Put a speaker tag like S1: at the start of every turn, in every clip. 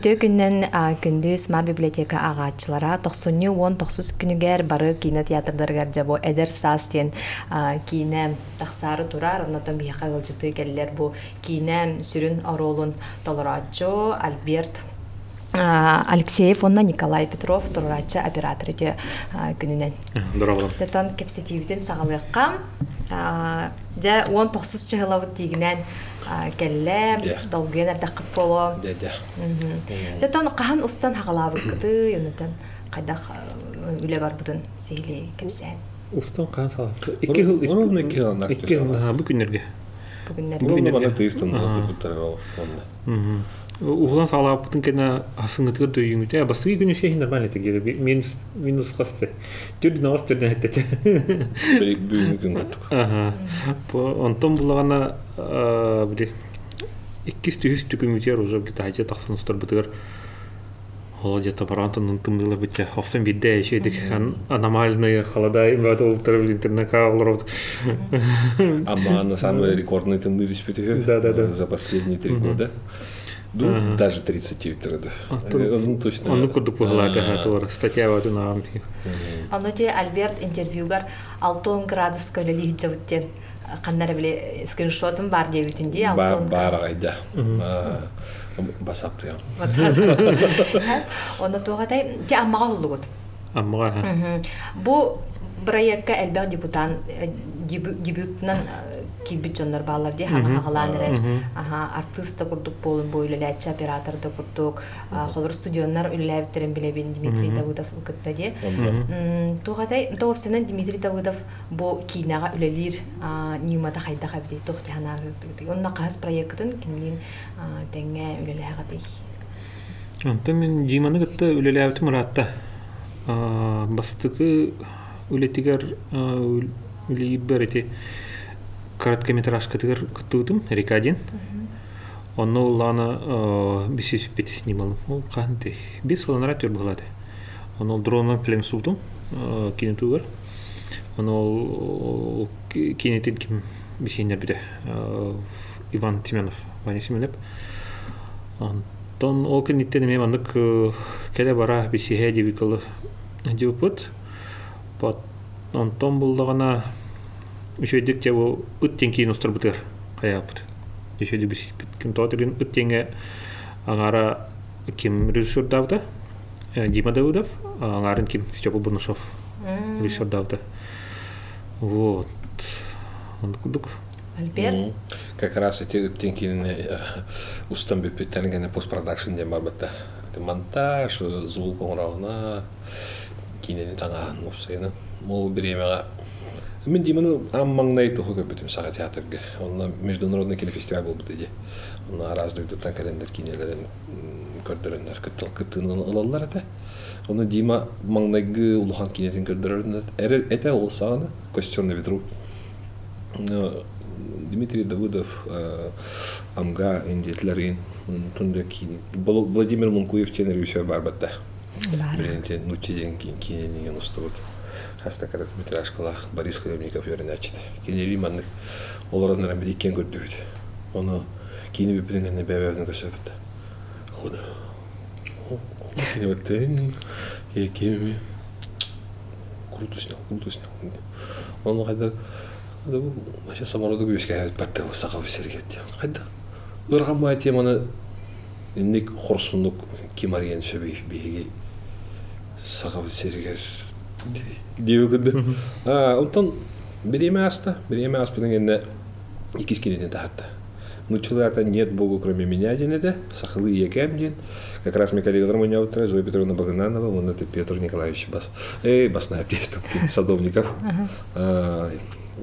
S1: Үтүө күнүнэн күндү Smart библиотека ааҕааччылара тохсунньу 19 күнүгэр бары киинэ театрдарыгар дьэ бу Эдэр саас диэн киинэ тахсаары турар. Оннотон биһиэхэ ыалдьытыы кэллэр бу киинэ сүрүн оруолун толорооччу Альберт Алексеев уонна Николай Петров туруорааччы оператор үтүө күнүнэн.
S2: Дорооболор.
S1: Тетон кэпсэтиибитин саҕалыахха. Дьэ 19 чыһылабыт тиигинэн кэллэ, долгуйан эрдэххит буолуо.
S3: Дэ-дэ.
S1: Тетон хаһан устан хаҕалаабыккытый, онутан хайдах үлэ барбытын сиһилии кэпсээн.
S2: Устан хаһан саҕалаабыт? Икки сыл
S3: Ровно икки сыл
S2: икки сыл бу күннэргэ.
S1: Бу күннэргэ.
S3: Бу күннэргэ тыйыс тымныылар онно.
S2: Уһулан саҕалаабыппытын кэннэ аһсыҥҥытыгар да өйүүҥүтэ бастакы күн үсүһүн нормально этэ диэри минус минус хас этэ төрдүн аҕыс төрдүн эттэтэ
S3: бүгүҥҥү күн курдук
S2: онтон буллаҕына били иккис түһүс түкүмүтүгэр уже били таһырдьа тахсан устарбытыгар ол дьэ топорантон тымныылар битчэ охсон биирдэ үчүгэйдик аномальные холода олтар интернетка олоробут
S3: Аммаана самый рекордный тымныы түспүт үһү
S2: да да да
S3: за последние 3 года ну даже 39 да ну точно
S2: оннук курдук быһылаата туор статья батын аам
S1: Ону те Альберт интервьюгар 6 градуска үлэлии сылдьабыт диэн ханна эрэ били скриншотум баар диэбитин дии
S3: баар аҕайда басаптыам
S1: Онно туох этэй ти Аммаҕа уһуллугут
S2: Аммаҕа
S1: Бу бырайыакка элбэх депутат дебютынан киирбит дьоннор бааллар дии хаҥа хаҕалаан эрэр артыыс да курдук буолун бу үлэлээччи оператор да курдук холобур студионнар үлэлээбиттэрин билэбин Дмитрий Давыдов кытта дии туох этэй тоҕусынан Дмитрий Давыдов бу киинэҕэ үлэлиир ньымата хайдах эбитий туох дии санаатыгытый онно хаһыс проеккытын кимниин тэҥҥэ үлэлэһэҕитий
S2: Онтон мин Диманы кытта үлэлээбитим ыраатта. Бастакы үлэтигэр үлэлиирбэр ити короткометражкатыгар кыттыбытым Река диэн. Онно улаана бисиспит Дималым. Ол хаһан этэй? Бис сыланара түр быһылаат. Ону дронунан кэлэн суутум кинотугар. Ону ол кинитин ким бисииннэрбитэ Иван Семенов, Ваня Семенов. Онтон ол кэнниттэн эмиэ маннык кэлэ-бара бисиһэ диэбиккэ дьыбыппыт. Онтон буллаҕына үчүгэйдик дьэ бу ыт диэн киин устарбытыгар хайааппыт. Үчүгэйдик бисиспит. Ким тоҕо диэн ыт диэҥҥэ аҥаара ким режиссердаабыта Дима Давыдов, аҥаарын ким Степа Бурнашов режиссердаабыта. Вот. Оннук курдук.
S1: Альберт?
S3: Как раз эти ыттин киинини устан бүппүттэрин кэннэ постпродакшн диэн барбыта. Монтаж, звук оҥороҕуна, киинэни таҥааһын уопсайынан. Ол бириэмэҕэ мин Диманы аан маҥнай туһу көрбүтүм Саха театрга. Онно международный кинофестиваль буолбута дии. Онно араас дойдуттан кэлэннэр киинэлэрин көрдөрөннөр кыттыыны ылаллар этэ. Ону Дима маҥнайгы улахан киинэтин көрдөрөр этэ ол саҕана «Костер на ветру». Дмитрий Давыдов Амга индиэтлэрин тунда киини Владимир Мункуев диэн режиссер бар батта. Билинти нучча диэн киинэнигин устубут хаста короткометражкалаах Борис Хлебников үөрэнээччитэ. Кинилии маннык олорон эрэн иккиэн көрдүбүт. Ону киини бүппүтүн кэннэ бэйэ-бэйэбитин көрсөбүт. Ходу. Кими круто снял, круто снял. Ону хайдах вообще самородок үөскээбит саха сиригэр диэн. Хайдах ыарахан баай теманы инник хорсуннук ким арыйан сөбүй биһиги сахабыт сиригэр диэби курдук. Онтон бириэмэ ааста, бириэмэ ааспытын кэннэ иккис кинитин таһаарда. Нуччалаата «Нет Бога, кроме меня» диэн этэ, сахалыы ийэкээм диэн. Как раз мне коллегаларым мунньаабыттара Зоя Петровна Багынанова уонна Петр Николаевич Бас, эй, Баснаев диэн Садовников.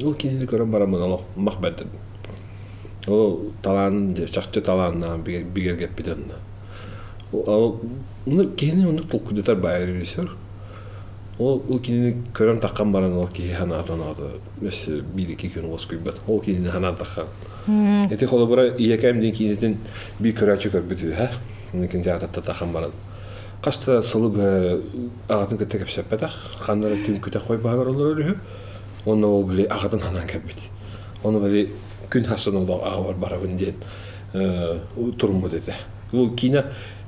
S3: Ол кинини көрөн бараммын олох мах бэрдим. Ол талаан, чахчы талааннаан бигэргэппит онно. Ол киһини оннук толкуйдатар баай режиссер. Ол ол кинини көрөн таххан баран ол киһи санаата оноото өссө биир-икки күн уоскуйбат. Ол кинини санаан таххан. Ити холобура ийэкэм диэн киинэтин биир көрөөччү көрбүт үһэ. Кини театрта таххан баран хаста сылы быһа аҕатын кытта кэпсэппэтэх. Ханна эрэ түн күтэх хойбаһыгар олорор үһү. Онно ол били аҕатын санаан кэлбит. Ону били күн хассан олох аҕабар барабын диэн туруммут этэ. Ол киинэ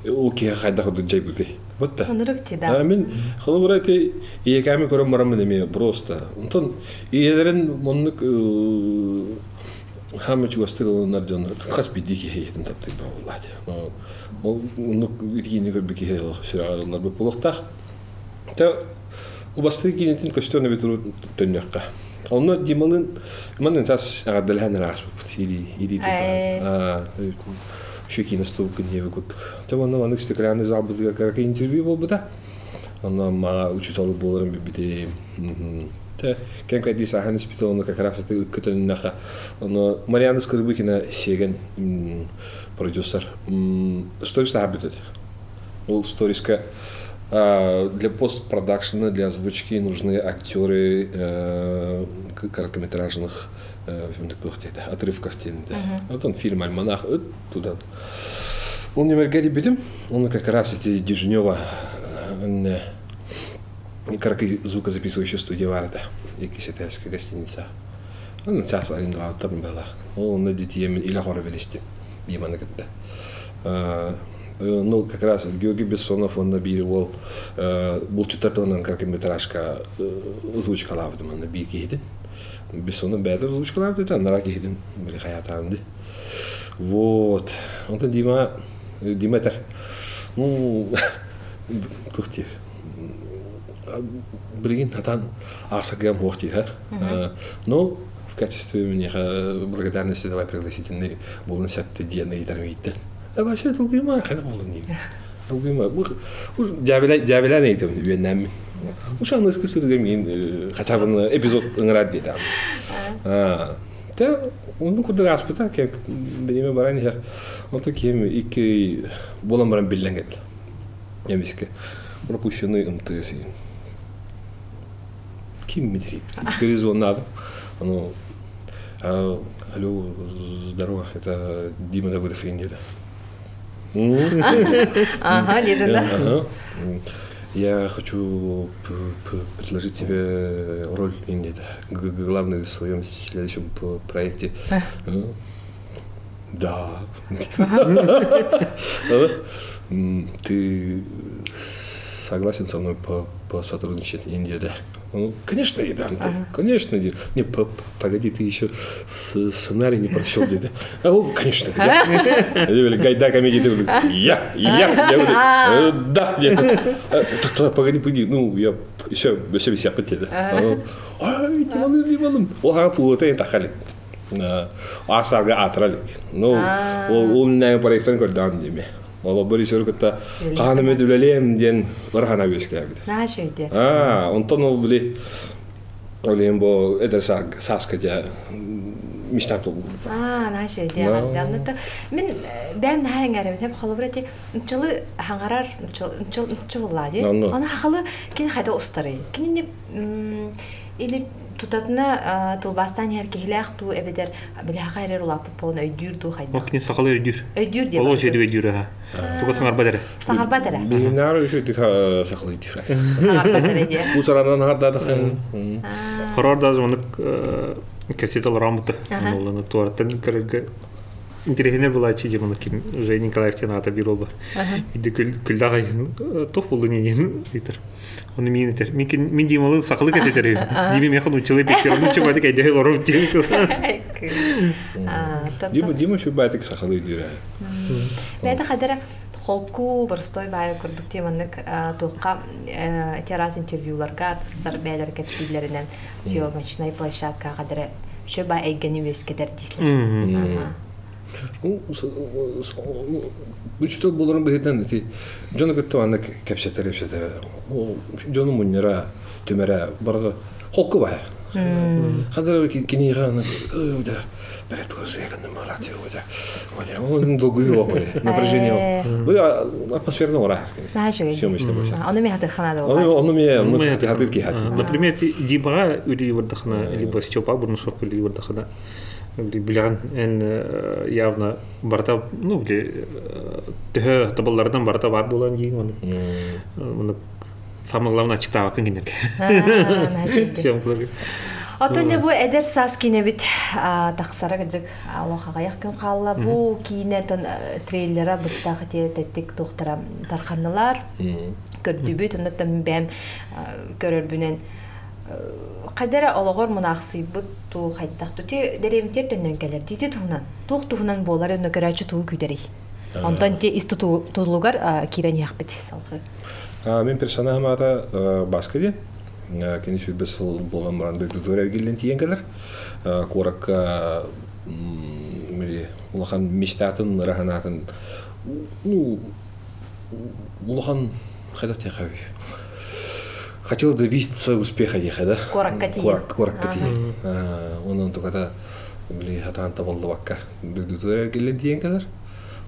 S3: ол киһи хайдах курдук дьайбытый. Вот да.
S1: Онурук ти да.
S3: Мин холобура ити ийэкээми көрөн бараммын эмиэ просто. Онтон ийэлэрин моннук хаама чугастык ылынар дьон хас биирдии киһи ийэтин таптыыр буолла дии. Ол оннук итиини көрбүт киһи сүрэҕэр ылларбыт буолуохтаах. Тэ убастыы киинэтин көстөн эбит төннүөххэ. Онно Дималыын манын тас эҕэрдэлэһэн эрэ ааспыппыт. Или или Үчүгэй киинэ устубуккун диэбит курдук. Тэ уонна маннык стеклянный залбытыгар кыракый интервью буолбута. Онно мага учуутал буоларын билбитим. Тэ кэм кэрдии сааһан испитэ онно как раз это ыкка төнүннэхэ. Оно Марианна Скрыбыкина сиэгэн продюсер сторис таһаарбыт этэ. Ол сториска для постпродакшена, для озвучки нужны актеры короткометражных отрывков диэнде. Вот он фильм «Альманах» ыт туда. Он немерге дебитим, он как раз эти Дежнева короткий звукозаписывающая студия бар это, Екисетайская гостиница. Ну, час арендовал была. Он на детей или хоры велести. Диманы кытта. Ну, как раз Георгий Бессонов, он набир ол булчуттар тылынан короткометражка озвучкалаабытым манна биир киһитин. Бессонов бэйэтэ озвучкалаабыт этэ, анараа киһитин били хайаатаҕым дии. Вот. Онтон Дима, Дима этэр, ну, туох диир, билигин хатан аахсаргыам суох диир, Ну, в качестве миэхэ благодарности давай пригласительный буолун сөптө диэн ыйытарым ииттэн. А вообще долгуйма, хайда буолун диим. Долгуйма. Дьээбэлээн ыйытабын үөннээммин. Уша аныскы сырыга миин хотя бы эпизод ыҥырар диэтэ. Те оннук курдук ааспыта бириэмэ баран иһэр. Онтон киһим икки буолан баран биллэн кэллэ. Эмискэ пропущенный МТС Ким Дмитрий? Перезвоннаатым. Ону алло, здорово, это Дима Давыдов диэтэ.
S1: Ага, диэтэ да.
S3: Я хочу предложить тебе роль диэтэ. Главную в своем следующем проекте. Да. Ты согласен со мной по посотрудничать Индия, Ну, конечно, и дам ты. Конечно, не, погоди, ты еще сценарий не прочел, да? О, конечно, я. Гайда комедии, ты я, я, я, да, я. Погоди, погоди, ну, я еще, еще вися потеря. Ай, Диманым, Диманым. Ол хаға пулыта тахали. Асарга атыралик. Ну, ол нәң проекттан көрдам деме. Ол режиссер кытта хаһан эмэ үлэлиэм диэн ырхана үөскээбит.
S1: Наһаа үчүгэй
S3: Аа, онтон ол били ол иһин бу эдэр сааска дьэ мечтам толбут.
S1: Аа, наһаа үчүгэй диэн. Мин бэйэм наһаа эҥээрэбит. Холобура ити нуччалы хаҥарар нучча буллаа дии. Аны хахалы кини хайда устарый? Кинини или тутатына тылбаастаан иһэр киһилээх дуу эбэтэр билэхэ эрэр улааппыт буолан өйдүүр дуу хайдах?
S2: Ол кини сахалыы өйдүүр.
S1: Өйдүүр диэн.
S2: Ол өйдүүр өйдүүр аха. Туга саҥарбат эрэ.
S1: Саҥарбат эрэ.
S3: Биһинаар үчүгдүк сахалыы өйдүүр.
S1: Саҥарбат эрэ диэ.
S3: Бу саранан хардаатахын.
S2: Хорор да маннык кэсет олорооммута. Оноллону туораттан көрөргө Интэриэһинэй булааччы дьэ маны ким Женя Николаев диэн аата биир уол бар. Иди күллэх айын туох буллун иин ыйтар. Оны миин этер. Мин мин Дималын сахалы кэтетер. Диме меха нуччалый пиктер. Нучча байтык эйдэһи олоров диэн.
S3: Дима Дима şu байтык сахалы дүүрэ.
S1: Бэйдэ хадара холку боростой баайы курдук теманнык туохха эти раз интервьюларга артыстар бээлэр кэпсииллэринэн съемочнай площадкаҕа хадара Үчүгэй баа эйгэни үөскэтэр дииллэр.
S3: Учутал буоларын быһыытынан ити дьону кытта манна кэпсэтэр кэпсэтэр дьону мунньара түмэрэ барыта холку баайа. Хадара киниэхэ да бэрэ туосыйаканным напряжение атмосферно ора.
S1: Ону ми хатыхана
S3: Ону ми ону хатыр ки хатыр.
S2: Например, Димаға үлі бардахына, либо Степа Бурнушов үлі бардахына, билэҕин эн явно барта, ну, били, төһө табаллардан барта бар буолан диин, оны, оны самое главное читаабакын кинилерге. Съемкаларга.
S1: Оттон дьэ бу эдэр саас киинэбит тахсара кырдьык олох аҕыйах күн хаалла. Бу киинэ трейлера быстах ити тэттик туохтара тарханнылар. Көрдүбүт, оннуттан бэйэм көрөрбүнэн хайда эрэ олоҕор мунаахсыйбыт туу хайдах тути дэриэбинтиэр төннөн кэлэр дити туһунан туох туһунан буолар онно көрөөччү тугу күүтэрий онтон ти ис тутулугар киирэн иһэхпит салгыы
S3: Мин персонажым аата Баска диэн. Кини 120 сыл буолан баран дойдутугар эргиллэн тиийэн кэлэр. Куоракка улахан мечтатын, ыра санаатын ну, улахан хайдах диэхэ хотел добиться успеха диэхэ да
S1: куоракка тиийэн
S3: куоракка тиийэн онон туката били хатаан табыллыбакка дойдутугар эргиллэн тиийэн кэлэр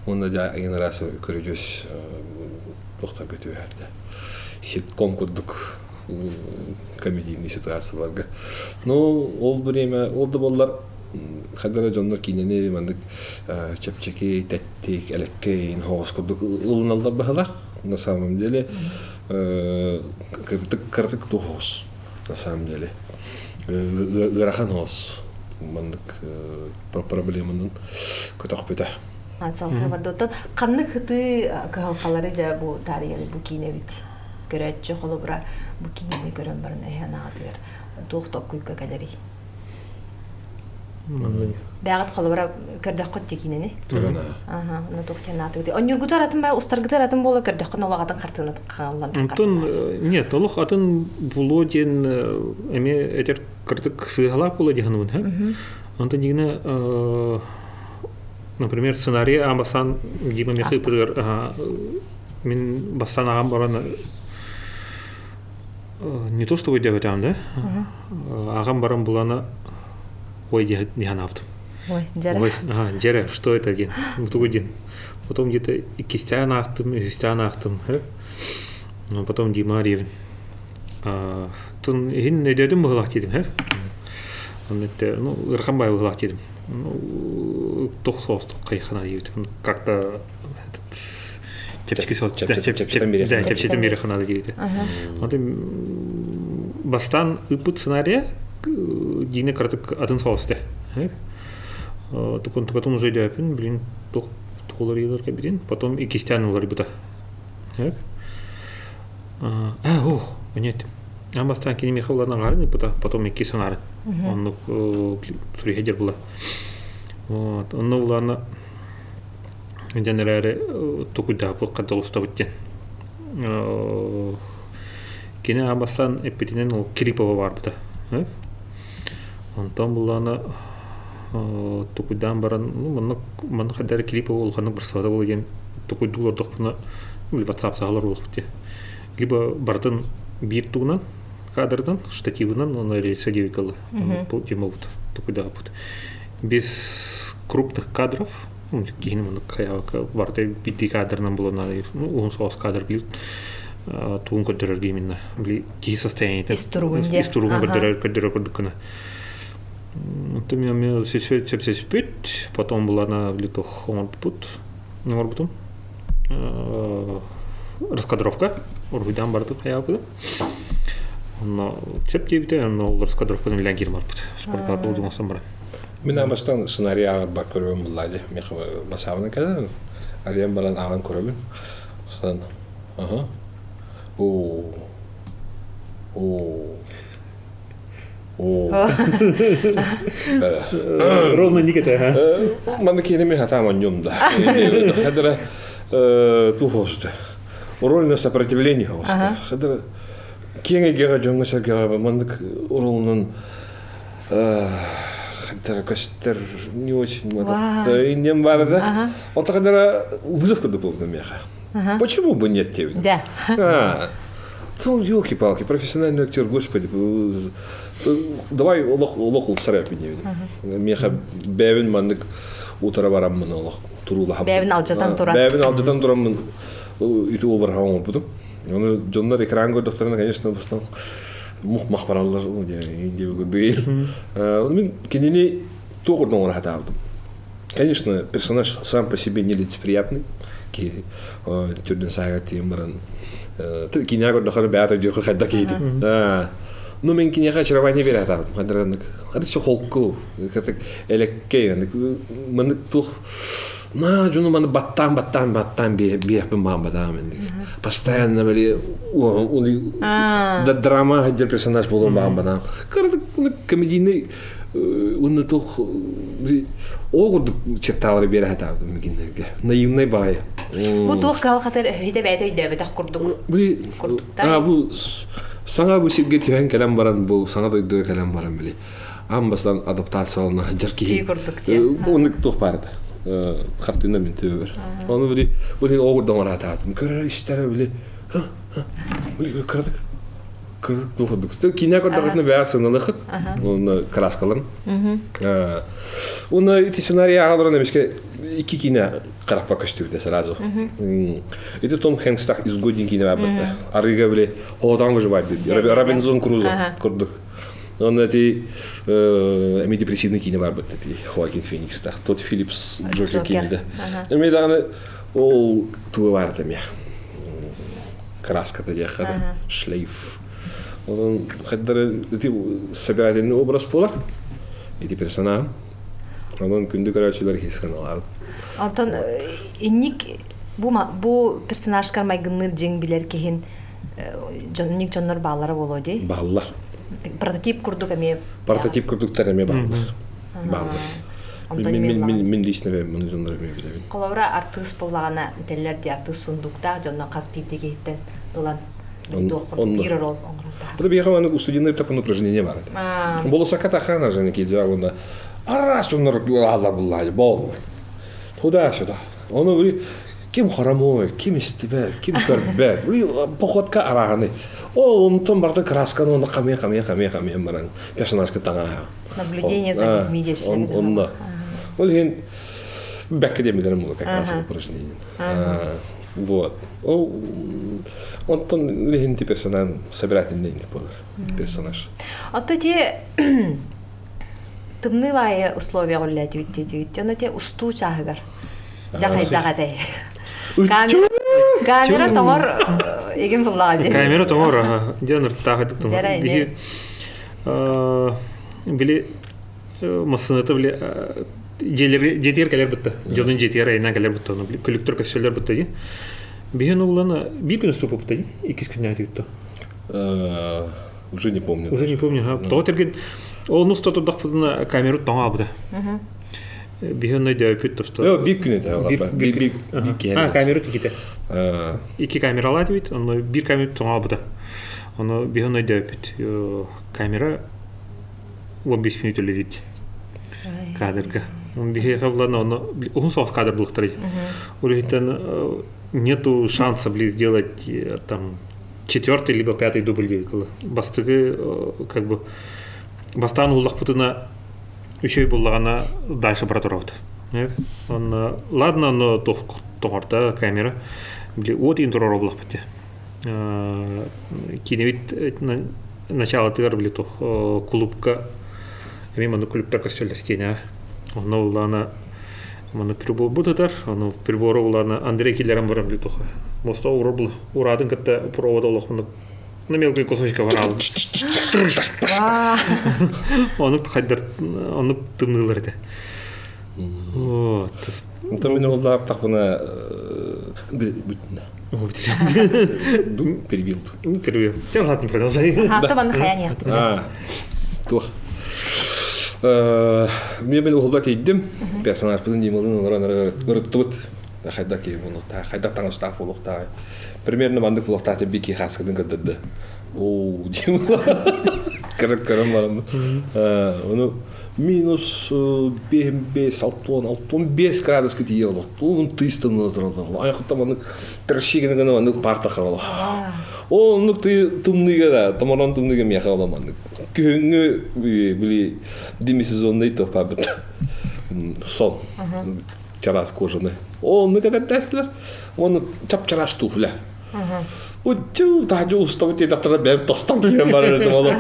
S3: уонна дьэ один раз көрүдьүөс туохтарга түбэһэрдэ ситком курдук комедийный ситуацияларга ну ол время ол да буоллар хайдара дьоннор киинэни маннык чэпчэки тэттик элэккэй хоҕус курдук ылыналлар баһылар на самом деле кырдык кырдык туохос на самом деле ыарахан оҕус маннык проблеманын көтөхпүтэ
S1: салҕыы бардыттан ханнык хытыы кыһалҕалары дьэ бу таарыйары бу киинэбит көрөөччү холобура бу киинэни көрөн баран эһэ анаҕатыгар туох токкуйга кэлэрий Бэҕэт холобура көрдөххүт дии киинэни. Аха, ону туох диэн аатыгыт. Онньургутар атын бай устаргытар атын буола көрдөххүн олох атын хартыына хааллан
S2: Онтон нет, олох атын булуо диэн эмиэ этэр кырдык сыыһалаах буолуо диэн саныыбын, һэ? Онтон дигинэ например, сценарий аан бастаан Дима миэхэ ыыппытыгар мин бастаан аҕам баран не то чтобы өйдөөбөтөҕүм да аҕам баран булана ой диэн анаабытым
S1: ой дьэрэ
S2: ой ага дьэрэ что это диэн тугу диэн потом где-то иккистээн аахтым үһүстээн аахтым потом Дима Арьевин тун иһин өйдөөтүм быһылаах диэтим һэ он это ну ыарахан баай быһылаах диэтим ну туох соҕустук хайхана диэбитим как-то чэпчэки сол чэпчэтин биэриэххэ наада диэбитэ. Онтон бастаан ыыппыт сценарийа Дина кыратык атын соҕус этэ. Тукун уже өйдөөпүн, блин, туох уларыйылар кэлбитин. Потом иккистээн уларыйбыта. А, ох, нет. Аан бастаан кини миэхэ уларан аҥаарын ыыппыта, потом иккис аҥаарын. Оннук суруйа дьэр була. Вот, онно улаана Дьэн эрээри тукуйдааппыт хаддалыстабыт диэн. Кини аан бастаан эппитинэн ол Кирипова барбыта. Онтон буллаана тукуйдаан баран ну маннык маннык хайдары Кирипова улаханнык барсыбата буолуо диэн тукуйдуу олордохпуна WhatsApp саһалар буолуохпут диye. Либо барытын биир тугунан кадрдан штативынан оны рельса диэбиккэ тема бут тукуйдааппыт. Без крупных кадров киһини маннык хайаабакка барыта биирдии кадрынан булан ну уһун соҕус кадр били тугун көрдөрөргө именно били киһи состояниета
S1: ис туругун
S2: ис туругун көрдөрөр көрдөрөр курдук гына Онтон мен сөпсөспүт потом булана били туох оҥорбуппут оҥорбутум раскадровка уруһуйдаан бардым хайаабыта онно сөп диэбитэ онно ол раскадровканы үлээн киирэн барбыт спортпарка удумасан баран
S3: Мин аан сценарий ааҕарбар көрөбүн буллаа дии. Миэхэ басаабынан кэлэр. Арыйан баран ааҕан көрөбүн. Устан аха. Оо. Оо. Оо.
S2: Ровно никете, ха?
S3: Манна киинэми хатаам онньум да. Хадара туох Роль на сопротивление Хадара киэҥ эйгэҕэ дьоҥҥо-сэргэҕэ маннык оруолунан хайдара көстөр не очень иннем баар да ол тахадара вызов курдук буолбута миэхэ почему бы нет диэбит
S1: да
S3: ну елки-палки профессиональный актер господи давай олох олох ылсар эпин диэбит миэхэ бэйэбин маннык утара бараммын олох туруулаһам
S1: бэйэбин алдьатан туран
S3: бэйэбин алдьатан тураммын үтү обраһа оҥорбутум ону дьоннор экран көрдөхтөрүнэ конечно бастан мух-мах бараллар Мин кинини туох курдук оҥоро сатаабытым. Конечно, персонаж сам по себе нелицеприятный. Түрдүн сааһыгар тиийэн баран киинэҕэ көрдөххө бэйэ өйдүөххэ хайдах киһитин. Ну, мен киниэхэ очарование бере атаабытым. Хандарганнык. Хадыччы холку, кыртык элеккей, маннык туох на дьону маны баттаан баттаан баттаан биэхпин баамбатаам постоянно били да драма сылдьар персонаж буолуон баамбатаам кырдык комедийный уонна туох ол курдук черталары биэрэ сатаабытым кинилэргэ наивный баайы
S1: бу туох кыһалҕатар өһүтэ бэйэтэ өйдөөбөтөх курдук
S3: били бу саҥа бу сиргэ түһэн кэлэн баран бу саҥа дойдуга кэлэн баран били аан бастаан адаптациялана сылдьар киһи
S1: курдук
S3: оннук туох баар этэ хартыына мин төбөбөр ону били били оҕурдон араатаатым көрөр истэрэ били били кыратык кырдык курдук киинэ көрдөҕүтүнэ бэйэ сыналыхыт уонна краскаларын уонна ити сценарий ааҕаларын эмискэ икки киинэ харахпа көстүбүтэ сразу ити Том Хэнкстах изгой диэн киинэ баар арыыга били оҕотоон выживать Робинзон Крузо курдук Онно ити эми депрессивный киинэ барбыт ити Хоакин Феникстах Тот Филлипс Джокер киинэтэ. Эми даҕаны ол туга баар эмиэ краската диэххэ да шлейф. Онон хайдары ити собирательный образ буолар. Ити персонаж. Онон күндү көрөөччүлэр хисханалар.
S1: Онтон инник бу бу персонажкар майгынныыр дьиҥ билэр киһин дьонник дьоннор бааллара буолуо дии.
S3: Бааллар.
S1: Прототип курдук эмиэ.
S3: Прототип курдуктар эмиэ бааллар. Бааллар. Мин мин мин лично бэйэм маны дьоннор эмиэ билэбин.
S1: Холобура артыыс буоллаҕына этэллэр дии артыыс сундуктаах дьонно хас биирдии киһиттэн ылан биир ролл оҥорон
S3: Бу биһиэхэ маннык устудьуоннар тапын упражнение бар этэ. Болосакка тахаана же киирдэ уонна араас дьоннор ааллар буллаайы бол. Туда-сюда. Ону ким хромой, ким истибэт, ким көрбөт. Походка арааһаны. Ол онтон барда красканы онно хамыйа хамыйа хамыйа хамыйа баран персонажка таҥаһа.
S1: Наблюдение за людьми диэсилэр.
S3: Онно. Ол иһин бэккэ диэмилэрим була как раз упражнение. Вот. Ол онтон иһин ти персонаж собирательный буолар персонаж.
S1: Отто ти тымныы баайы условия үллээтибит диэтибит. Ону те устуу чааһыгар дьахайдах этэй. Камера тоҥор игин буллаҕа дии.
S2: Камера тоҥор дьэ ныртаах тоҥор. Биһи били массыыната били дьиэлэр дьиэтигэр кэлэр бытта. Дьонун дьиэтигэр айынан кэлэр бытта. Күлүктөр көссөлөр бытта дии. Биһин уллана биир күн уступпут дии. Иккис күннээх бытта.
S3: Уже не помню.
S2: Уже не помню. Тоҕо тэргин ол нуста турдахпытына камера тоҥо албыта. Биһи онно өйдөөбүппүт тосто.
S3: Биир күн этэ. Биир
S2: А, камера иккитэ. Икки камералаат эбит, онно биир камера тоҥо албыта. Ону биһи онно өйдөөбүппүт. Камера 15 минут үлэлиир кадрга. Биһиэхэ булан ону уһун соҕус кадр булуохтарай. Ол иһиттэн нету шанса, блин, сделать там четвертый либо пятый дубль диэки Бастыгы как бы бастаан уллахпытына үчүгэй буллаҕына дальше бара турабыт. Онно ладно, но тоҕорто камера били уот иин турар буллахпыт Киинэбит началотыгар били туох кулуупка эмиэ маннык күлүктэр көстөллөр стенаҕа. Онно улаана Маны приборбут ытар, ону прибору улаана Андрей киллэрэн баран били туох моста урар ураатын кытта провода олохмунук на мелкий кусочка бараалым. Ону хайдар ону тымныылар этэ. Вот.
S3: Онтон мин оллаартахпына бүтүнэ. Перебил.
S2: Перебил. Тем ладно, продолжай.
S1: Ага, манны хаян яхпыт.
S3: Туох. Мен мен уһулла тиийдим. Персонажпытын Дималын олорон ырыттыбыт. Хайдах киһи буолуохтаах, хайдах таҥастаах буолуохтаах. Примерно маннык буолуохтаах деп бики хааскытын көрдөрдө. Оо, Димала. Көрөр-көрөн баран. Ону минус 5, 6, 65 градуска тиийэ олохтуун тыйыс тымныыта тураллар. Айахыттан маннык тыршигини гына маннык парта хаала. Ол оннук тымныыга да, томорон тымныыга миэхэ ола маннык. Күһүҥҥү били демисезонный тохпабыт. Сон. Чараас кожаный. Оннук этэрдээсилэр. Оны чап-чараас туфля. Учу, таһдьа устабыт диэтэхтэрэ бэйэм тостон киирэн барар этим олох.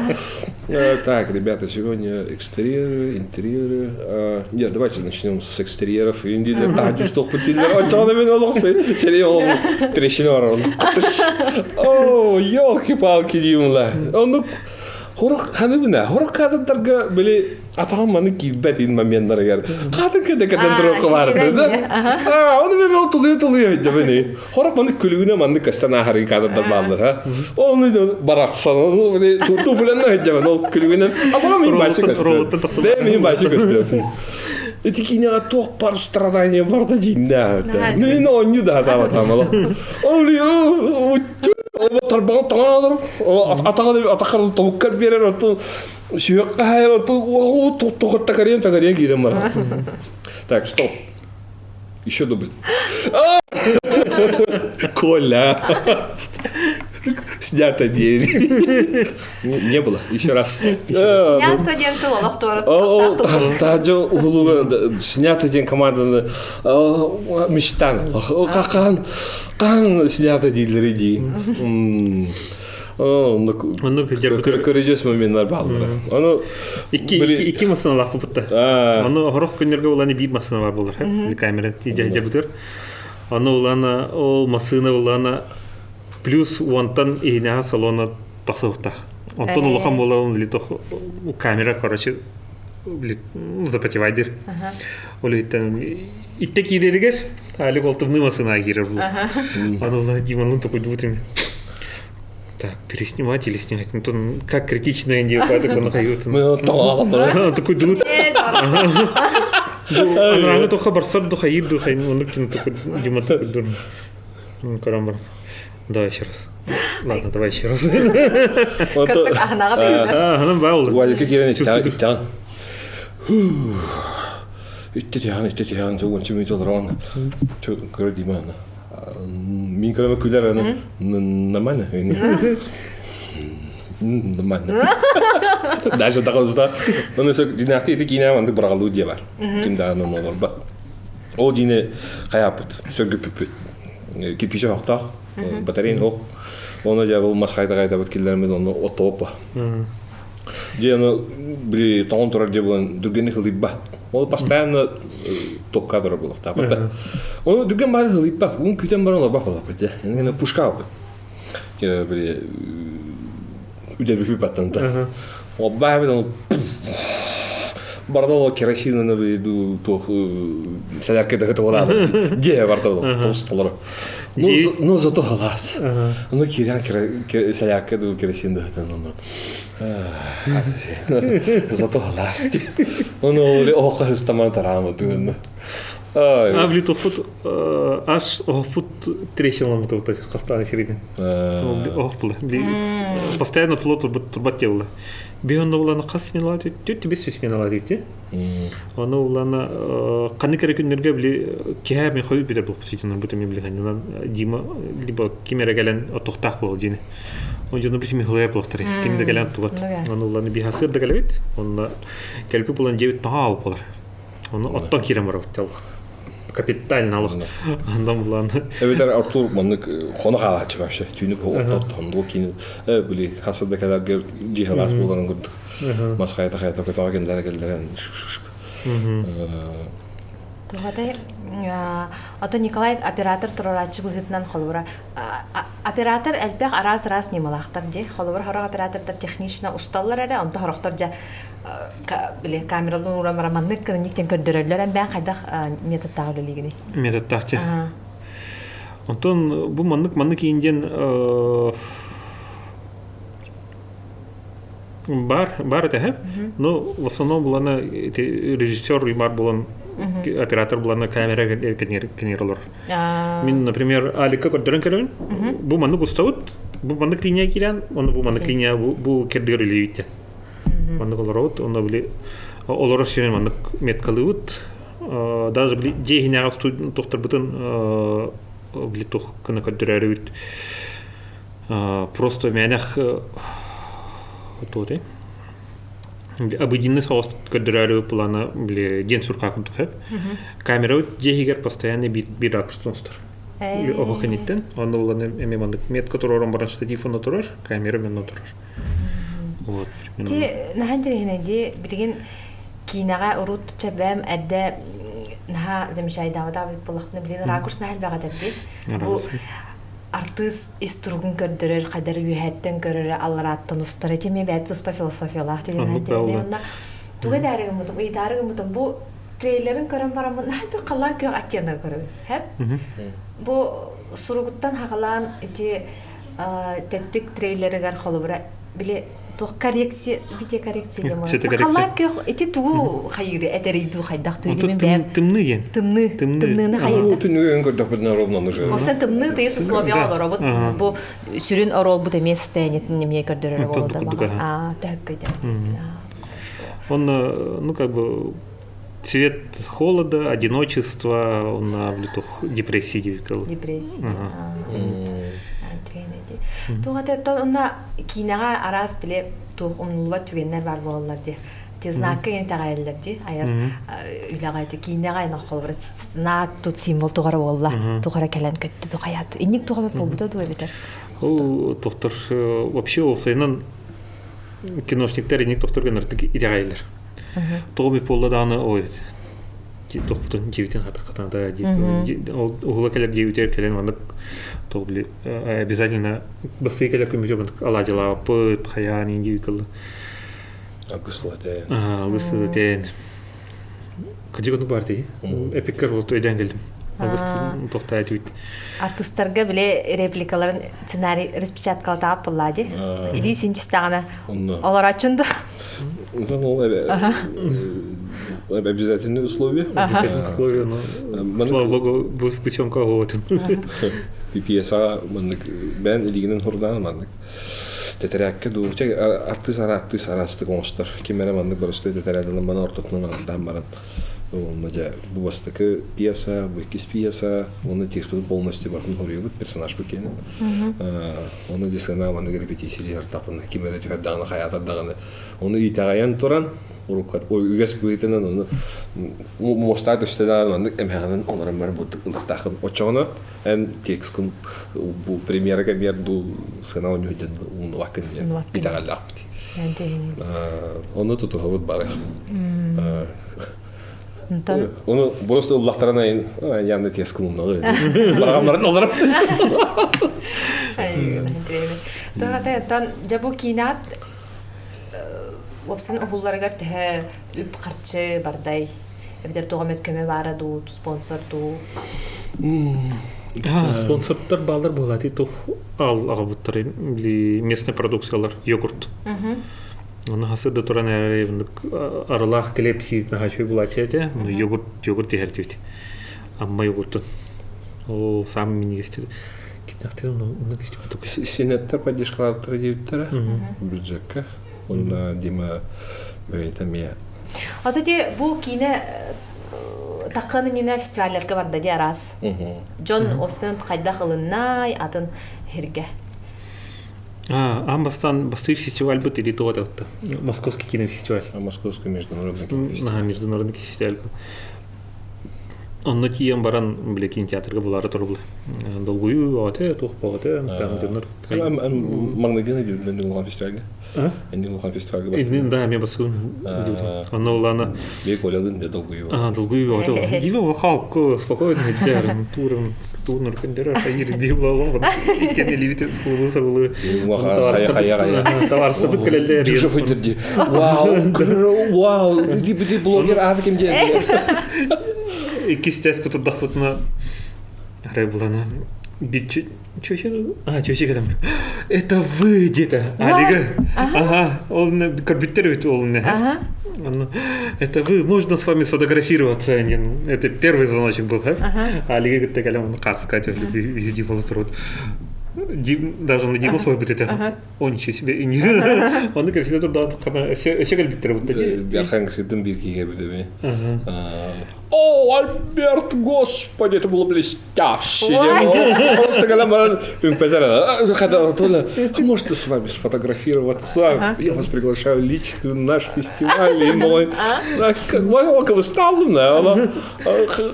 S3: Так, ребята, сегодня экстерьеры, интерьеры. Нет, давайте начнем с экстерьеров. Индилер таһдьа устуохпут дииллэр. Оччоҕуна мин олох сэрии олох трещина барар. О, елки-палки деймін ла. Оннук. Хорох ханыбына, хорох кадрдарга били атаҕым маны киирбэт ин моменнарыгар. Хатын кэдэ кэтэн туруохха баар да. Аа, оны мен ол тулуйа тулуйа өйдөбүн. Хорох маны күлүгүнэ манны көстөн ааһарын кадрдар бааллар ha. Оны барахсан, оны били тупуленна өйдөбүн ол күлүгүнэн атаҕым мин башы көстөр. Бэйэм мин башы көстөр. Ити кинеҕэ туох бар страдание бар да дьиҥнээх. Мин оонньуу да хатаабатаамала. Ол тарбаҕын таҥаалар атаҕын атаххар тобуккар биэрэр оттон сүһүөххэ хаайар оттон туохтар такарыйан такарыйан киирэн барар. Так, стоп. Еще дубль. Коля. Снято день. Не было. Еще раз.
S1: Снято диэн тыл олох
S3: Таажы уһулуга снято диэн команданы мечтан. Какаан каан снято дииллери дии.
S2: Оннук
S3: көрөжөс моменттар бааллар. Ону
S2: икки икки массыналаах буппутта. Ону хорох күннэргэ уланы биир массына бар болар. Камера жабытыр. Ону улана ол массына улана плюс уонтан иһинэҕэ салона тахсыбыттаах. Онтон улахан буоларын били камера короче били запотевайдыр. Ол иһиттэн итте киирэригэр Алик олтумнуу массыына киирэр бу. Аны Диманын токуйдубут ими. Так, переснимать или снимать? Ну, то как критичная не падок он хайют.
S3: Мы
S2: Такой дур. Анраны тоха барсар ду хайыр ду хайын оннук кин такой Дима такой дур. Көрөн баран. Давай еще раз. Ладно, давай еще раз.
S1: Кыртык аһынаҕа да.
S2: Аһынан баа болду.
S3: Уазикка киирэн иттэн. Итте тиһан, итте тиһан, тугун чүмү толорон. Көрө дима. Мин көрөмө күлэр аны нормально. Нормально. Даже тақылыста. Оны сөк динахты ити киинэ мандык бырагалуу дие бар. Ким даҕаны олорбат. Ол дьиэни хайааппыт, сөргүппүппүт. Кирпичэ оһохтоох, батарейн ох. Оны дьэ бұл мас хайда-хайдабыт киллэрмит онно оттооппа. Дьэ ону били тоҥон турар дьэ буолан дүргэнник хылыйба. Ол постоянно топка турар буолуохтаах. Оны дүргэн баары хылыйба. Уун күтэн баран олорбах буолаппыт дьэ. Эне пушка албыт. Били үдэрбиппит баттанта. Олбаабыт ону барда ол керосинаны туох сэлэркэ да хытыбалаабыт дьиэ барда ол толору ну зато халаас ну кирян сэлэркэ ду керосин да хытан ону зато халаас ону оһохха сыстаман тараамытыгын
S2: А били тохпут аш оһохпут трещиналаммыт хастаан сиридин. Оһох була. Постоянно туло турбат була. Би онно улана хас сменалар түт бис сменалар ити. Оны улана қаны керек күннерге били киһэ мен хойут битер булып ситинер бу теме били ханынан Дима либо ким эрэ кэлэн оттохтаах буол дини. Он дьону бис михлая булахтар. Ким да кэлэн тубат. Оны уланы бихасыр да кэлэбит. Онна кэлпи булан дебит таһаа болар. Оны оттон киирэн барабыт капитально алых. Андан булан.
S3: Эбэтэр Артур маннык хоно хаалааччы вообще. Түүнүк оттот хондуо киин били хаса да кэлэргэр дьиһалаас буоларын курдук. Мас хайта хайта көтөҕө кэллэрэ кэллэрэн.
S1: Туһатай ото Николай оператор туруорааччы быһыытынан холобура оператор элбэх араас-араас ньымалаахтар дии. Холобура хорох оператордар технично усталлар эрэ, онто хорохтор дьэ били камералын ууран баран маннык гынньыктен көрдөрөллөр эмбээн хайдах методтаах үлэлиигиний?
S2: Методтаах дии. Онтон бу маннык маннык иин диэн бар бар этэ но в основном булана режиссер бар булан оператор булана камера кенер олор. Мин, например, Алика көрдөрөн көрөбүн. Бу маннык уставыт, бу маннык линия киирэн, оны бу маннык линия бу кердигер үлэлиибит Маннык олоробут, онно били олорор сирин маннык меткалыыбыт. Даже били дьиэ иһинээҕи тохторбутун били тух гына көрдөрөрүбүт. Просто мээнэх туотай обыденный соҕус көрдөрөөрү плана били диэн сурка курдук сөп. Камерабыт дьиэ иһигэр постоянно биир ракурстан устар. Оһох кэнниттэн онно булан эмиэ маннык метка туруоран баран штатив онно турар, камера онно турар. Вот.
S1: Ти наһаа интэриэһинэй дии билигин киинэҕэ урут чэбэм эрдэ наһаа замечайдаабыт буоллахпына билигин ракурс наһаа элбэх этэр дии. Бу артыыс ис туругун көрдөрөр, хайдар үөһэттэн көрөрө, алларааттан устар. Ити эмиэ бэйэ туспа философиялаах диэн Онна туга этээри гыммытым, ыйытаары гыммытым бу трейлерин көрөн бараммын наһаа бу халлаан күөх оттенок көрөбүн. Хэп? Бу суругуттан хагалаан ити тэттик трейлеригэр холобура били туох коррекция видеокоррекция диэн буолар. Халлаан күөх ити тугу хайыыры этэрий дуу хайдах туйдум бэйэм
S2: тымныы диэн.
S1: Тымныы. Тымныыны хайыырда.
S3: Түнүгүн көрдөхпүтүнэ ровно уже.
S1: Вообще тымныы тыйыс условияҕа олоробут. Бу сүрүн оруолбут эмиэ состояниетын эмиэ көрдөрөр буолда. Аа, төһөккөйдө.
S2: Он, ну, как бы, цвет холода, одиночества, он на депрессии
S1: Депрессия. Туох онно киинэҕэ араас били туох умнуллубат түгэннэр баар буолаллар дии. Те знакка итэҕэйэллэр дии. Айар үлэҕэ ити киинэҕэ эн холобура знак тут символ тугара буолла. Тугара кэлэн көттү тухаят. Инник туга буолбута дуу эбитер.
S2: Ол тохтор вообще ол сайынан киношниктар инник тохтор гыныртык итэҕэйэллэр. Тоҕо бит буолла даҕаны ой тохпутун дьиэбитин хатаххатаата уһула кэлэр дьиэбитигэр кэлэн маннык тоҕо били обязательно бастыы кэлэр күммүтүгэр маннык алаадьылаабыппыт хайаан иин дии кылла
S3: Алгыслатен.
S2: Алгыслатен. Кыдьык оннук баар дии. Эпиккер вот өйдөөн кэлдим. Алгыс тохтаа түбүт.
S1: Артыстарга биле репликаларын сценарий распечаткалатаап буллаа ди. Илии синчистаҕына олорочун да.
S3: Обязательные условия.
S2: Обязательные условия, но слава богу, бу путемка оҕотун.
S3: Пьесаҕа маннык бэйэн илигинэн хурдаан маннык тэтэрээккэ дуу артыыс артыыс араастык оҥостор ким эрэ маннык боростуой тэтэрээт ылан маны ортотунан аҕардаан баран Уонна дьэ бу бастакы пьеса, бу иккис пьеса, уонна текспытын полностью барытын хоруйбут персонажпыт киэнэ. Оны дьэ сыана маннык репетиция артапына ким эрэ түһэр даҕаны хайаатар даҕаны ону итэҕэйэн туран уруккат үгэс быһыытынан ону муостаа түстэ даҕаны маннык эмэҕинэн олорон баран бурдук ылыктаахын оччоҕуна эн текскын бу премьера кэмиэр дуу сыана оонньуу дьэн умнубаккын диэн итэҕэллээхпит. Ону тутуһабыт бары. Оны просто ыллахтаран айын янны тес кылыннагы. Барагамнарын олорып.
S1: Тан дьэ бу киинэҕит уопсан уһулларыгар төһө үп харчы бардай эбэтэр туох эмит көмө баара дуу спонсор дуу
S2: Спонсордар баалар буолаати тух ал аҕабыттар били местный продукциялар йогурт. Оны хасы да туран арылаах килиэп сиир наһаа үчүгэй булааччы этэ. Йогурт йогурт иһэртибит. Амма йогуртун. Ол саамай минньигэстэр. Кинахтар онно кистибит.
S3: Сенаттар поддержкалаабыттара диэбиттэрэ бюджекка. Онно Дима бэйэтэ эмиэ
S1: Ото ти бу киинэ таккан иннинэ фестивалларга барда ди араас. Дьон осынан хайдах ылыннай атын хирге.
S2: Аан бастаан бастыыр фестивальбыт или туох этэ Московский кинофестиваль.
S3: Московский международный кинофестиваль.
S2: Ага, международный фестиваль. Онно тиийэн баран, бile кинотеатрга булаары турбул. Долгуйуу оҕото, туох оҕото, таҥытыннар.
S3: Маҥнайгы дьүллэн улахан фестивальга. Энни улахан фестивальга
S2: бастыгын. Да, мен бастыгын. Онно улаана.
S3: Бек Олялын де долгуйуу.
S2: А, долгуйуу оҕото. Дима халку спокойно дьарым турым туунар күндер хайыр биулалар. Иккен элибит сылы сылы. Товарсыбыт кэлэллэр.
S3: Душа выдержи. Вау, вау, ты блогер а ким диэн.
S2: Иккис тест кутурдахпытына арай булана А, чөче кэлэн. Это вы где-то. Алига. Ага, ол көрбүттэр эбит ол не. Это вы, можно с вами сфотографироваться? Это первый звоночек был, Алига кытта кэлэн карска люди болот даже на Диму свой бит это. О, ничего себе. Оны кәсіне турда өсө кэлбиттер бутта ди.
S3: Архангельскийден бир киге битеби. О, Альберт, господи, это было блестяще. Просто когда мы можно с вами сфотографироваться? Я вас приглашаю лично на наш фестиваль. И мой,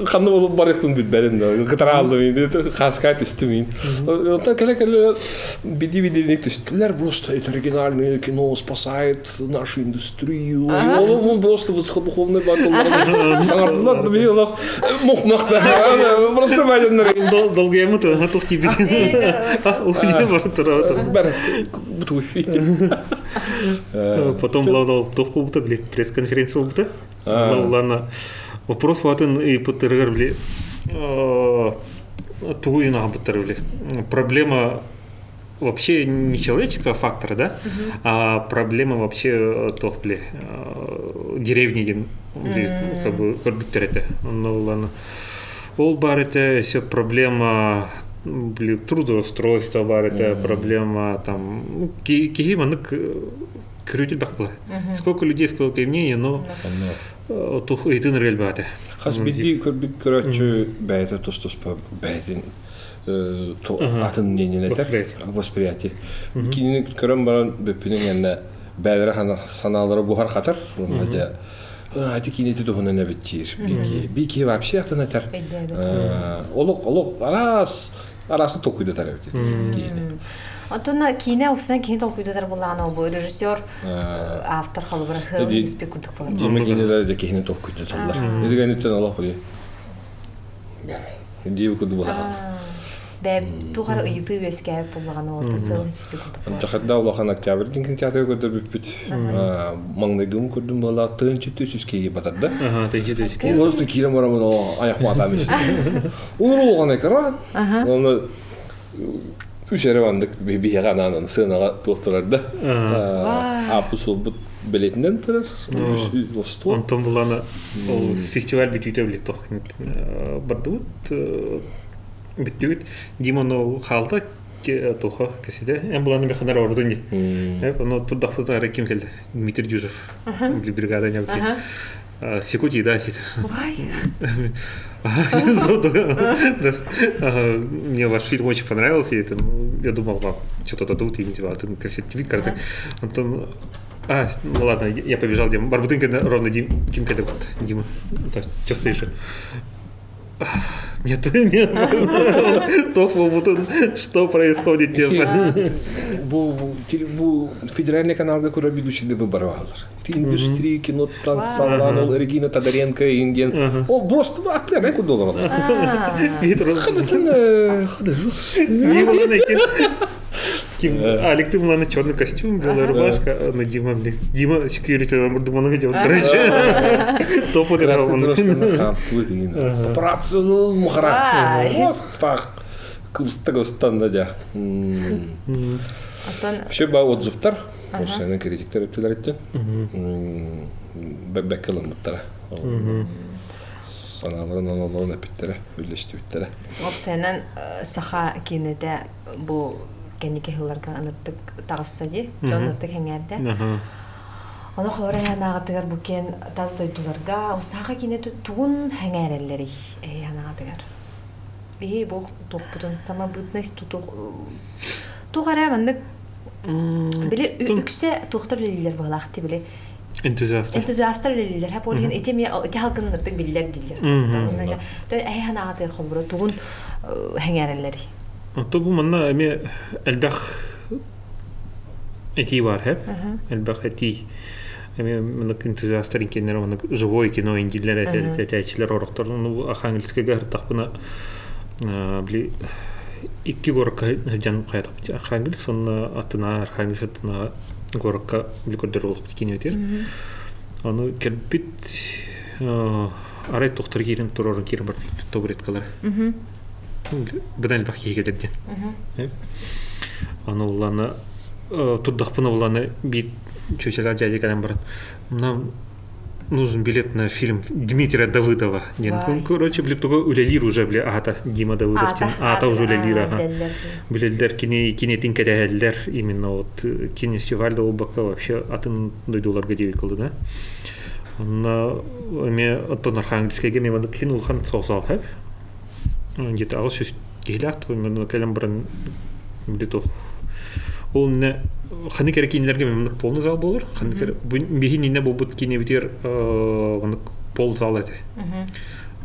S3: ханна барыкпын билбедим кытараалдым хаска түстүм кэлэ кэлэ биди бидиник түстүлэр просто это оригинальное кино спасает нашу индустрию он просто высокодуховный батыллар саҥардылар. Би олох мух-мах да. Просто байдыннар.
S2: Долгуйамы туох туох тиийбит.
S3: Бар бутуй.
S2: Потом была туох буолбута били пресс-конференция буолбута. Ладно, вопрос баатын ыйыппыттарыгар били тугу ыйнаабыттар били. Проблема вообще не человеческого фактора, да, а проблема вообще туох били деревни диэн как бы көрбүттэр этэ. Онно ладно. Ол бар этэ все проблема били трудоустройство бар этэ, проблема там киһи маннык көрүүтүл бах Сколько людей, сколько и мнений, но тух ыйтын рельбааты.
S3: Хас биирдии көрбүт көрөөччү бэйэтэ тус-туспа бэйэтин атын мнениен этэр восприятие. Кинини көрөн баран бүппүнүн гэннэ бэйэлэрэ санаалара буһар хатар. Уонна дьэ ити кинити туһунан эбит диир. Би киһи вообще атын этэр. Олох олох араас арасын толкуйдатар эбит киһини.
S1: Онтон киинэ уксанан киһи толкуйдатар буоллаҕына бу режиссер автор холобура хыл диспи курдук болар.
S3: Дима киинелер де киһини толкуйдаталлар. Идигениттен олох били. Дии курдук буолар.
S1: Бэб тугар ыйытыы үөскээбит буоллаҕына ол сыл диспи курдук болар.
S3: Чахарда улахан октябрь дин кинотеатрга көрдөрбүппүт. Маҥнайгым көрдүм буола тыын чүттү үс киһи батарда.
S2: Тыын чүттү үс киһи.
S3: Просто киирэн барамын аяқ матам. Улар улахан экран. Оны үс эрэ маннык биһиэхэ анаан сыанаҕа туох турар да. Ааппы суолбут билетинэн турар. Остуол.
S2: Онтон булана ол фестиваль бүтүүтэ билет туох бардыбыт бүттүбүт. Дима ол хаалта туха кесиде. Эн буланы беханар ордун ди. Ону турдахпыт ара ким келди? Дмитрий Дюжев. Бригада не Секуди, да, сидит. Мне ваш фильм очень понравился, и это, ну, я думал, вам что-то дадут, и не типа, ты все ТВ карты. Антон, а, ну ладно, я побежал, Дима. Барбутынка ровно Дим, Димка, вот, Дима, так, что стоишь? Нет, нет, Тофу, что происходит?
S3: Бу бу федеральный каналга көрөр ведущийди бу барбалар. Индустрия киноттан саллан ол Регина Тодоренко индиен. О, просто аттар не куда олар. Хадытын хады.
S2: Ким Алик ты на черный костюм, белая рубашка, на Дима, блин. Дима security думал, видео, короче. Топ вот это он.
S3: Папарацци, ну, мухара. Просто кыбыста да. Вообще ба отзывтар, Орсайнан критиктер өттүлэр иттен. Бэккэ ылыммыттара. Санааларын онолорун эпиттэрэ, үллэстибиттэрэ.
S1: Опсайнан саха киинэтэ бу кэнники сылларга ынырдык таҕыста дии. Дьон ынырдык сэҥээрдэ. Ону холобура анаҕытыгар бу киэн тас дойдуларга саха киинэтэ тугун сэҥээрэллэрий эһи анаҕытыгар? Биһи бу туохпутун самобытность тутух туох эрэ маннык били үксэ туохтар үлэлииллэр быһалаах ти били
S2: энтузиастар
S1: энтузиастар үлэлииллэр ха полиһин ити ми ити халгыннырдык биллэр дииллэр эһи ханаҕатыгар холбура тугун сэҥээрэллэрий
S2: Ото бу манна эмиэ элбэх этии бар хэп элбэх этии эмиэ маннык энтузиастар инкеннер маннык живой кино индиллер этээчилер орохтор ну архангельскайга ыртахпына били икки горокка сылдьан хайатахпыт Архангельск сонно аттына Архангельск аттына горокка били көрдөр олохпут киниэтир ону кэлбит арай тохтор киирэн турорун киирэн бар табуреткалар быдан элбэх киһи кэлэр диэн аны улланы турдахпына улланы биир чүөчэлээх дядя кэлэн баран нам нужен билет на фильм Дмитрия Давыдова. Диэн. Короче, били туга үлэлиир уже били аата Дима Давыдов диэн. Аата уже үлэлиир аха. Билэллэр кини кинетин кэтэһэллэр именно вот кинофестиваль да буолбакка вообще атын дойдуларга диэбит кылды да. Онно эмиэ оттон Архангельскайга эмиэ маннык кин улахан соосоох хэп. Где-то аҕыс үс киһилээх кэлэн баран били туох ол инне ханнык эрэ киинэлэргэ маннык полный зал буолар ханнык эрэ биһи иннинэ буолбут киинэбитигэр маннык пол зал этэ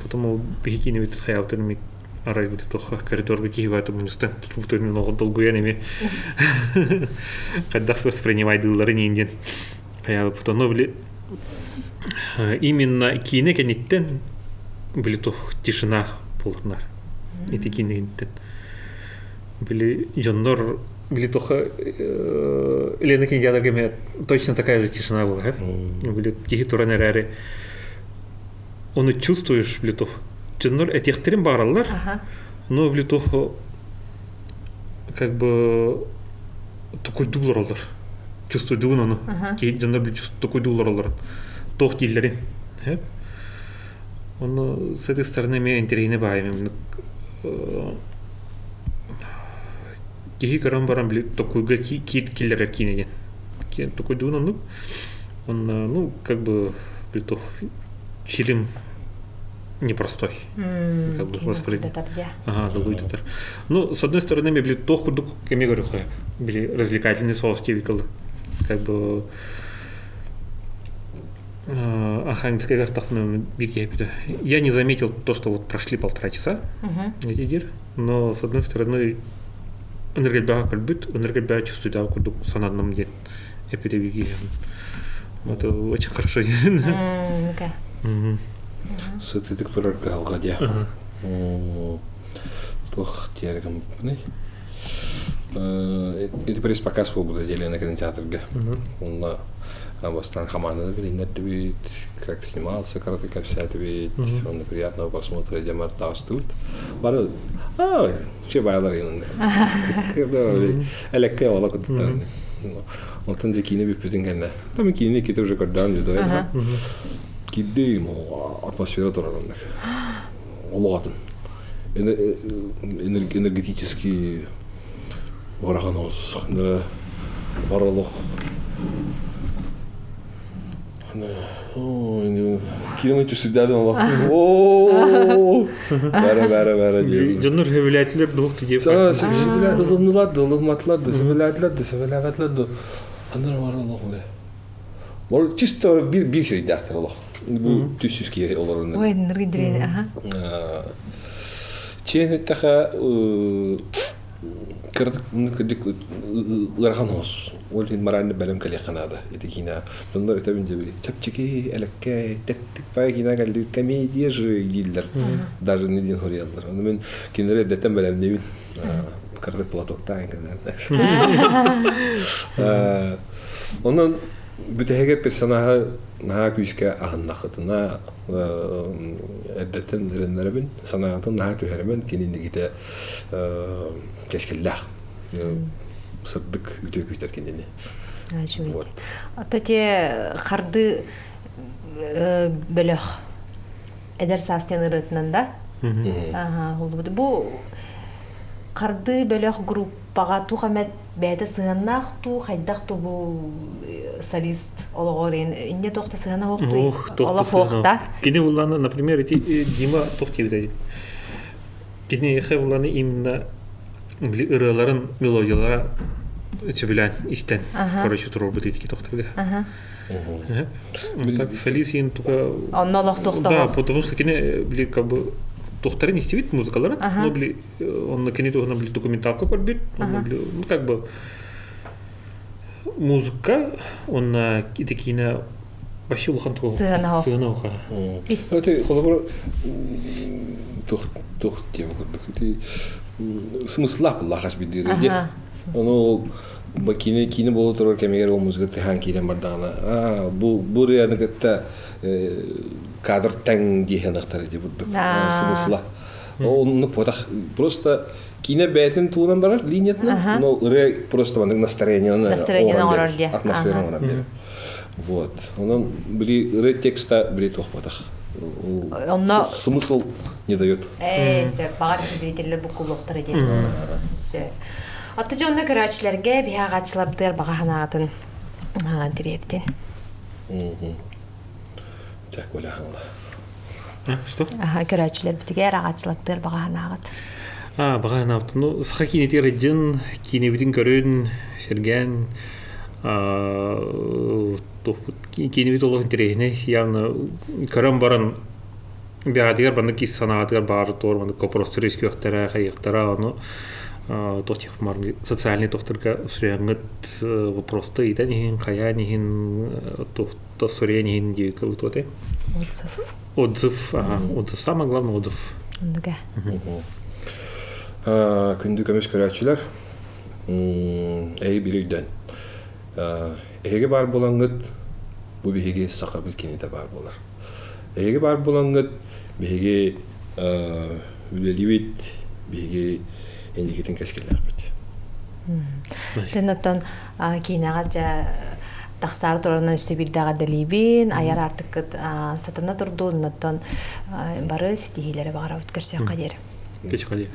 S2: потом ол биһи киинэбит хайаабытын эмиэ арай бу туох коридорга киһи баата мунньустан тутубутун долгуйан эмиэ хайдах воспринимайдыылларын иин диэн хайаабыт ону били именно киинэ кэнниттэн били тух тишина буолунар. Ити кинигинтен. Били дьоннор били тоха Лена кинотеатрга точно такая же тишина была. Били киһи туран эрээри оны чувствуешь били тух. Дьоннор этиэхтэрин баараллар, но били тух как бы токуйдуулар олор. Чувствуйдугун ону. Киһи дьоннор били токуйдуулар олорун. Туох дииллэрин. Ону с этой стороны эмиэ интэриэһинэй баайым. Киһи көрөн баран били токуйга киллэрэр киинэ диэн. Токуйдугун оннук. Онно, ну, как бы, били фильм непростой. Как бы воспринимать. Ага, долгуйдатар. Ну, с одной стороны, мен били туох курдук кеме көрөхө. Били развлекательный соус диэбиккэ Как бы Я не заметил то, что вот прошли полтора часа, но с одной стороны, энергобяга көрбүт, энергобяга чувствуйда курдук сананным диэн эпидемия. Это очень хорошо.
S3: Сытыытык турар кыһалҕа диэ. Туох диэригим Ити пресс-показ буолбута Елена кинотеатрга. Онно бастаан хамаанданы билиннэрдибит, как снимался, коротко кэпсээтибит, онно приятного просмотра диэмэр таҕыстыбыт. Бары аа, че баалар Элекке ола куттар. Онтон дьэ киинэ бүппүтүн кэннэ. Там киинэ иккитэ уже көрдөөн дьудой. Кирдиим атмосфера турар оннук. Олоҕатын. Энергетический ыарахан оҕус. Бар олох Киирэн түсүрдээдим олох. Бәрэ бәрэ бәрэ диэн.
S2: Дьоннор сөбүлээтилэр дуох диye.
S3: Сөбүлээтилэр да, ылымматылар да, сөбүлээтилэр да, сөбүлээбэтилэр да. Аннары бар олох бile. Ол чисто биир биир сирдээхтэр олох. Бу түс киһи олорон.
S1: Ой, ныргыдрин, аха.
S3: Чиэн эттэхэ кырдык ыарахан оҕус. Ол иһин морально бэлэм кэлиэххэ наада. Ити киинэ дьоннор этэбин диэбит чэпчэки, элэккэй, тэттик баай киинэ кэллибит комедия же дииллэр. Даже не диэн хоруйаллар. Ону мин кинилэри эрдэттэн бэлэмниибин. Кырдык платоктаан кэлэн. Онон бүтэһигэр персонаһы наһаа күүскэ аһыннахытына эрдэттэн эрэннэрэбин, санаатын наһаа түһэрэмэн кининигитэ кэскиллээх сырдык үтүө күүтэр кинини.
S1: Вот. Ото те харды бөлөх эдэр саастан ырыатынан да бу харды бөлөх группаҕа туох эмэ бэйэтэ сыһыаннаах туу хайдах туу бу солист олоҕор инне туох да сыһыана суохтуй олох суохта
S2: кини булланы например ити Дима туох диэбитэ киниэхэ булланы именно били ырыаларын мелодиялара сөбүлээн истэн короче туруорбут ити тохторга так солист иин тука
S1: онно олох
S2: да потому что кини били как бы тухтарын истибит музыкаларын но били онно кини туһунан били документалка көрбүт онно били ну как бы музыка онно ити киинэ вообще улахан туох
S1: сыһыана
S2: сыһыана
S3: Это холобур тух тух тема курдук ити смысла лахас бидир ону киинэ киинэ буола турар кэмигэр ол музыка тыһаан киирэн бардаҕына аа бу бу ырыаны кытта кадр тэҥ диэһэн ахтар ити бурдук смысла оннук буотах просто киинэ бэйэтин туунан барар линиятынан но ырыа просто маннык настроениены
S1: настроениены оҥорор диэ
S3: атмосфера оҥорор диэ вот онон били ырыа текста били туох буотах
S1: онно
S3: смысл не дает
S1: ээ сөп баҕар зрителлэр буккуллуохтара диэн сөп Отто дьонно көрөөччүлэргэ биһи аҕааччыларбытыгар баҕа санаатын тириэрдин.
S3: Так, оля
S2: Что?
S1: Көрөөччүлэрбитигэр аҕааччыларбытыгар баҕа санааҕыт.
S2: А, баҕа санаабыт. Ну, саха киинэтигэр дьин киинэбитин көрүн, сэргээн, киинэбит олох интэриэһинэй. Явно көрөн баран бэҕэтигэр маннык ис санаатыгар баар туор маннык вопростары искүөхтэрэ, хайыахтара, ону Туох социальный тохторга суруйаҥҥыт вопросты ыйтан иһин, хайаан иһин, то суруйан иһин дии кылытуоте.
S1: Отзыв.
S2: Отзыв, ага, отзыв. Самое главное отзыв.
S1: Оннуга.
S3: Күндү көмүс көрөөччүлэр, эһиги биир өйдөөн. Эһиги баар буолаҥҥыт, бу биһиги сахабыт кинитэ баар буолар. Эһиги баар буолаҥҥыт, биһиги үлэлиибит, биһиги инникитин кэскиллээхпит.
S1: Тэн оттон киинэҕэ дьэ тахсаары турарынан өссө биирдэҕэ дэлиибин, айар аартыккыт сатана турдун, оттон бары ситиһиилэри баҕарабыт көрсүөххэ диэри.
S2: Көрсүөххэ диэри.